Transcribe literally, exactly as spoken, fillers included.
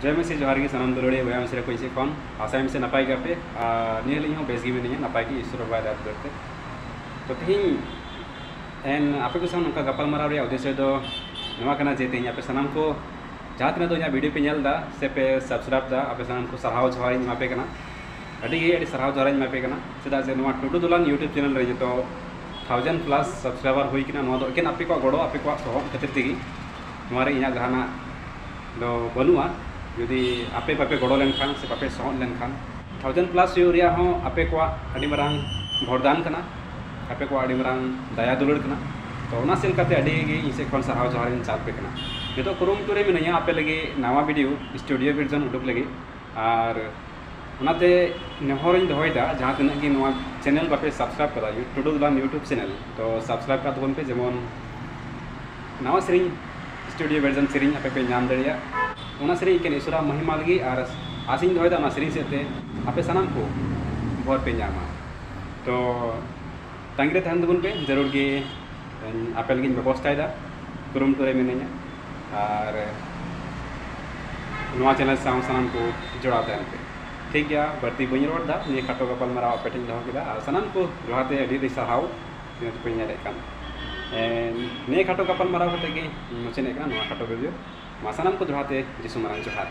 ᱡᱚᱭ ᱢᱟᱹᱥᱤ, ᱡᱚᱦᱟᱨ ᱜᱮ ᱥᱟᱱᱟᱢ ᱫᱩᱞᱟᱹᱲᱤᱭᱟᱹ ᱵᱚᱭᱦᱟ ᱢᱤᱥᱨᱟ ᱠᱚ ᱤᱧ ᱥᱮᱫ ᱠᱷᱚᱱ᱾ ᱟᱥᱟᱭᱟᱹᱧ ᱥᱮ ᱱᱟᱯᱟᱭ ᱜᱮᱭᱟᱯᱮ, ᱟᱨ ᱱᱤᱭᱟᱹ ᱦᱤᱞᱳᱜ ᱦᱚᱸ ᱵᱮᱥ ᱜᱮ ᱢᱤᱱᱟᱹᱧᱟ, ᱱᱟᱯᱟᱭ ᱜᱮ, ᱤᱥᱚᱨ ᱵᱟᱵᱟᱭ ᱫᱟᱭᱟ ᱫᱩᱞᱟᱹᱲ ᱛᱮ᱾ ᱛᱚ ᱛᱮᱦᱮᱧ ᱮᱱ ᱟᱯᱮ ᱠᱚ ᱥᱟᱶ ᱱᱚᱝᱠᱟ ᱜᱟᱯᱟᱞᱢᱟᱨᱟᱣ ᱨᱮᱭᱟᱜ ᱩᱫᱽᱫᱮᱥᱥᱚ ᱫᱚ ᱱᱚᱣᱟ ᱠᱟᱱᱟ ᱡᱮ ᱛᱮᱦᱮᱧ ᱟᱯᱮ ᱥᱟᱱᱟᱢ ᱠᱚ ᱡᱟᱦᱟᱸ ᱛᱤᱱᱟᱹᱜ ᱫᱚ ᱤᱧᱟᱹᱜ video ᱯᱮ ᱧᱮᱞ ᱮᱫᱟ ᱥᱮ ᱯᱮ subscribe ᱮᱫᱟ, ᱟᱯᱮ ᱥᱟᱱᱟᱢ ᱠᱚ ᱥᱟᱨᱦᱟᱣ ᱡᱚᱦᱟᱨ ᱤᱧ ᱮᱢᱟ ᱯᱮ ᱠᱟᱱᱟ᱾ ᱟᱹᱰᱤ ᱜᱮ ᱟᱹᱰᱤ ᱥᱟᱨᱦᱟᱣ ᱡᱚᱦᱟᱨ ᱤᱧ ᱮᱢᱟ ᱯᱮ ᱠᱟᱱᱟ, ᱪᱮᱫᱟᱜ ᱡᱮ ᱱᱚᱣᱟ ᱴᱩᱰᱩ ᱫᱚᱞᱟᱱ YouTube channel ᱨᱮ ᱱᱤᱛᱚᱜ thousand plus subscriber ᱦᱩᱭ ᱠᱟᱱᱟ᱾ ᱱᱚᱣᱟ ᱫᱚ ᱮᱠᱮᱱ ᱟᱯᱮ ᱠᱚᱣᱟᱜ ᱜᱚᱲᱚ, ᱟᱯᱮ ᱠᱚᱣᱟᱜ ᱥᱚᱦᱚᱫ ᱠᱷᱟᱹᱛᱤᱨ ᱛᱮᱜᱮ᱾ ᱱᱚᱣᱟ ᱨᱮ ᱤᱧᱟᱹᱜ ᱡᱟᱦᱟᱱᱟᱜ ᱫᱚ ᱵᱟᱹᱱᱩᱜᱼᱟ᱾ ᱡᱩᱫᱤ ᱟᱯᱮ ᱵᱟᱯᱮ ᱜᱚᱲᱚ ᱞᱮᱱᱠᱷᱟᱱ ᱥᱮ ᱵᱟᱯᱮ ᱥᱚᱦᱚᱫ ᱞᱮᱱᱠᱷᱟᱱ, thousand plus ᱦᱩᱭᱩᱜ ᱨᱮᱭᱟᱜ ᱦᱚᱸ ᱟᱯᱮ ᱠᱚᱣᱟᱜ ᱟᱹᱰᱤ ᱢᱟᱨᱟᱝ ᱵᱚᱨᱫᱟᱱ ᱠᱟᱱᱟ, ᱟᱯᱮ ᱠᱚᱣᱟᱜ ᱟᱹᱰᱤ ᱢᱟᱨᱟᱝ ᱫᱟᱭᱟ ᱫᱩᱞᱟᱹᱲ ᱠᱟᱱᱟ᱾ ᱛᱚ ᱚᱱᱟ ᱥᱮᱫ ᱞᱮᱠᱟᱛᱮ ᱟᱹᱰᱤ ᱜᱮ ᱤᱧ ᱥᱮᱫ ᱠᱷᱚᱱ ᱥᱟᱨᱦᱟᱣ ᱡᱚᱦᱟᱨ ᱤᱧ ᱪᱟᱞ ᱟᱯᱮ ᱠᱟᱱᱟ᱾ ᱱᱤᱛᱚᱜ ᱠᱩᱨᱩᱢᱩᱴᱩ ᱨᱮ ᱢᱤᱱᱟᱹᱧᱟ ᱟᱯᱮ ᱞᱟᱹᱜᱤᱫ ᱱᱟᱣᱟ video studio version ᱩᱰᱩᱠ ᱞᱟᱹᱜᱤᱫ, ᱟᱨ ᱚᱱᱟᱛᱮ ᱱᱮᱦᱚᱨᱤᱧ ᱫᱚᱦᱚᱭᱮᱫᱟ ᱡᱟᱦᱟᱸ ᱛᱤᱱᱟᱹᱜ ᱜᱮ ᱱᱚᱣᱟ channel ᱵᱟᱯᱮ subscribe ᱠᱟᱫᱟ, ᱴᱩᱰᱩ ᱫᱚᱞᱟᱱ YouTube channel, ᱛᱚ subscribe ᱠᱟᱜ ᱛᱟᱵᱚᱱ ᱯᱮ, ᱡᱮᱢᱚᱱ ᱱᱟᱣᱟ ᱥᱮᱨᱮᱧ, studio version ᱥᱮᱨᱮᱧ ᱟᱯᱮ ᱯᱮ ᱧᱟᱢ ᱫᱟᱲᱮᱭᱟᱜ᱾ ᱚᱱᱟ ᱥᱮᱨᱮᱧ ᱮᱠᱮᱱ ᱤᱥᱚᱨᱟᱜ ᱢᱚᱦᱤᱢᱟ ᱞᱟᱹᱜᱤᱫ, ᱟᱨ ᱟᱥᱤᱧ ᱫᱚᱦᱚᱭᱮᱫᱟ ᱚᱱᱟ ᱥᱮᱨᱮᱧ ᱥᱮᱫ ᱛᱮ ᱟᱯᱮ ᱥᱟᱱᱟᱢ ᱠᱚ ᱵᱷᱚᱨ ᱯᱮ ᱧᱟᱢᱟ᱾ ᱛᱚ ᱛᱟᱺᱜᱤ ᱨᱮ ᱛᱟᱦᱮᱱ ᱛᱟᱵᱚᱱ ᱯᱮ, ᱡᱟᱹᱨᱩᱲ ᱜᱮ ᱟᱯᱮ ᱞᱟᱹᱜᱤᱫ ᱤᱧ ᱵᱮᱵᱚᱥᱛᱷᱟᱭᱮᱫᱟ, ᱠᱩᱨᱩᱢᱩᱴᱩ ᱨᱮ ᱢᱤᱱᱟᱹᱧᱟ᱾ ᱟᱨ ᱱᱚᱣᱟ channel ᱥᱟᱶ ᱥᱟᱱᱟᱢ ᱠᱚ ᱡᱚᱲᱟᱣ ᱛᱟᱦᱮᱱ ᱯᱮ᱾ ᱴᱷᱤᱠ ᱜᱮᱭᱟ, ᱵᱟᱹᱲᱛᱤ ᱵᱟᱹᱧ ᱨᱚᱲ ᱮᱫᱟ, ᱱᱤᱭᱟᱹ ᱠᱷᱟᱴᱚ ᱜᱟᱯᱟᱞᱢᱟᱨᱟᱣ ᱟᱯᱮ ᱴᱷᱮᱱ ᱫᱚᱦᱚ ᱠᱮᱫᱟ᱾ ᱟᱨ ᱥᱟᱱᱟᱢ ᱠᱚ ᱡᱚᱲᱟᱣ ᱛᱮ ᱟᱹᱰᱤ ᱟᱹᱰᱤ ᱥᱟᱨᱦᱟᱣ, ᱱᱤᱭᱟᱹ ᱫᱚᱯᱮ ᱧᱮᱞᱮᱫ ᱠᱟᱱ᱾ ᱮᱸ, ᱱᱤᱭᱟᱹ ᱠᱷᱟᱴᱚ ᱜᱟᱯᱟᱞᱢᱟᱨᱟᱣ ᱠᱟᱛᱮ ᱜᱮ ᱢᱩᱪᱟᱹᱫ ᱮᱫ ᱠᱟᱱᱟ ᱱᱚᱣᱟ ᱠᱷᱟᱴᱚ video᱾ ᱢᱟ ᱥᱟᱱᱟᱢ ᱠᱚ ᱡᱚᱲᱟᱣ ᱛᱮ ᱡᱤᱥᱩ ᱢᱟᱨᱟᱝ ᱡᱚᱦᱟᱨ᱾